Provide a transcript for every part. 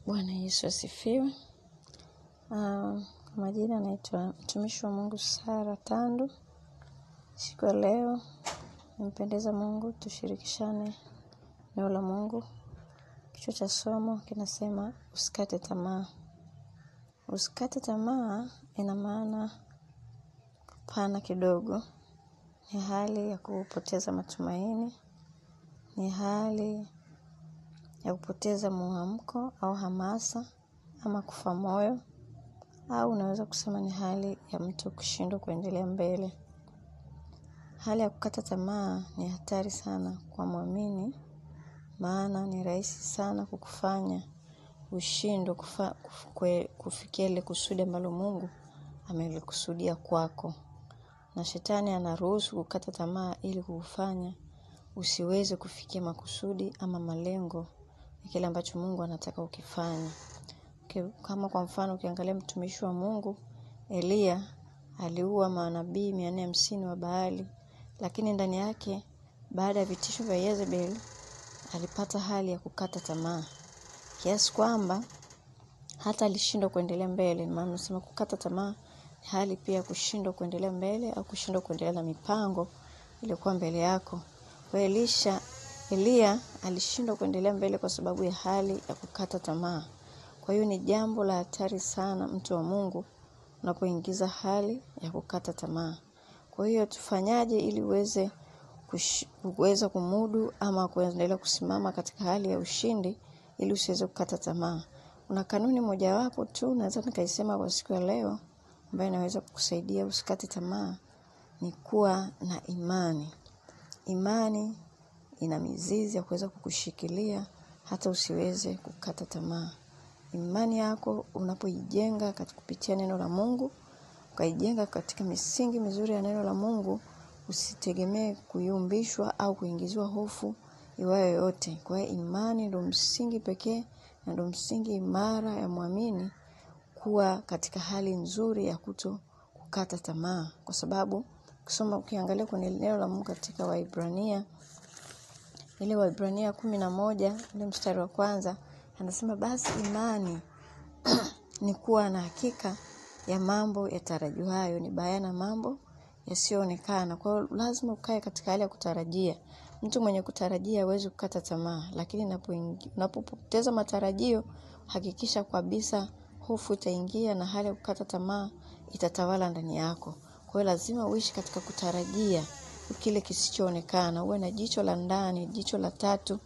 Bwana Yesu asifiwe. Kwa majina naitwa mtumishi wa Mungu Sara Tandu. Siku ya leo nimpendeza Mungu tushirikishane neno la Mungu. Kichwa cha somo kinasema usikate tamaa. Usikate tamaa ina maana pana kidogo. Ni hali ya kupoteza matumaini, ni hali ya kupoteza muamko au hamasa ama kufa moyo, au unaweza kusema ni hali ya mtu kushindwa kuendelea mbele. Hali ya kukata tamaa ni hatari sana kwa muamini, maana ni rahisi sana kukufanya ushindwe kufikia ile kusudi ambalo Mungu amelikusudia kwako. Na shetani anaruhusu kukata tamaa ili kukufanya usiweze kufikia makusudi ama malengo ya kile ambacho Mungu anataka ukifanye. Kama kwa mfano ukiangalia mtumishi wa Mungu Eliya aliua manabii 450 wa Baali, lakini ndani yake baada ya vitisho vya Yezebel alipata hali ya kukata tamaa kiasi kwamba hata alishindwa kuendelea mbele. Maana unasema kukata tamaa hali pia kushindwa kuendelea mbele au kushindwa kuendelea na mipango iliyokuwa mbele yako. Kwa Eliya alishindwa kuendelea mbele kwa sababu ya hali ya kukata tamaa. Kwa hiyo ni jambo la hatari sana mtu wa Mungu unapoingiza hali ya kukata tamaa. Kwa hiyo tufanyaje ili uweze kuweza kumudu ama kuendelea kusimama katika hali ya ushindi ili usiweze kukata tamaa? Kuna kanuni mojawapo tu naweza nikaisema kwa siku ya leo ambayo inaweza kukusaidia usikate tamaa, ni kuwa na imani. Imani ina mizizi ya kuweza kukushikilia hata usiweze kukata tamaa. Imani yako unapoijenga katika kupitia neno la Mungu, ukaijenga katika misingi mizuri ya neno la Mungu, usitegemee kuyumbishwa au kuingiziwa hofu iwayo yote. Kwa hiyo imani ndio msingi pekee na ndio msingi imara ya muamini kuwa katika hali nzuri ya kuto kukata tamaa. Kwa sababu ukisoma ukiangalia kwenye neno la Mungu katika Waebrania, ile Waebrania 11 ile mstari wa kwanza, anasema basi imani ni kuwa na hakika ya mambo yatarajiwayo, ni bayana mambo yasiyoonekana. Kwa hiyo lazima ukae katika hali ya kutarajia. Mtu mwenye kutarajia hawezi kukata tamaa, lakini unapopoteza matarajio hakikisha kabisa hofu itaingia na hali ya kukata tamaa itatawala ndani yako. Kwa hiyo lazima uishi katika kutarajia kile kisichoonekana, uwe na jicho la ndani, jicho la tatu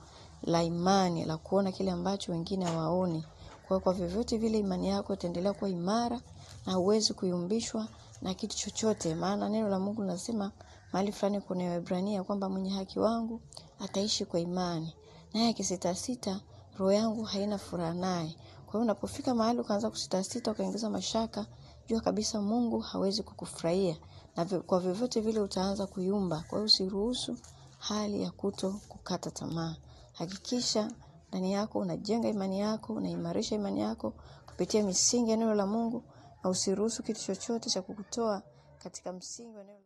la imani, la kuona kile ambacho wengine hawaoni. Kwa hiyo kwa vyovyote vile imani yako itaendelea kuwa imara na huwezi kuyumbishwa na kitu chochote. Maana neno la Mungu linasema mahali fulani kuna Waebrania kwamba mwenye haki wangu ataishi kwa imani, naye akisitasita roho yangu haina furaha naye. Kwa hiyo unapofika mahali ukaanza kusitasita ukaingiza mashaka, jua kabisa Mungu hawezi kukufurahia na kwa vyovyote vile utaanza kuyumba. Kwa hiyo usiruhusu hali ya kuto kukata tamaa. Hakikisha ndani yako unajenga imani yako, unaimarisha imani yako kupitia misingi ya neno la Mungu, na usiruhusu kitu chochote cha kukutoa katika msingi wa neno.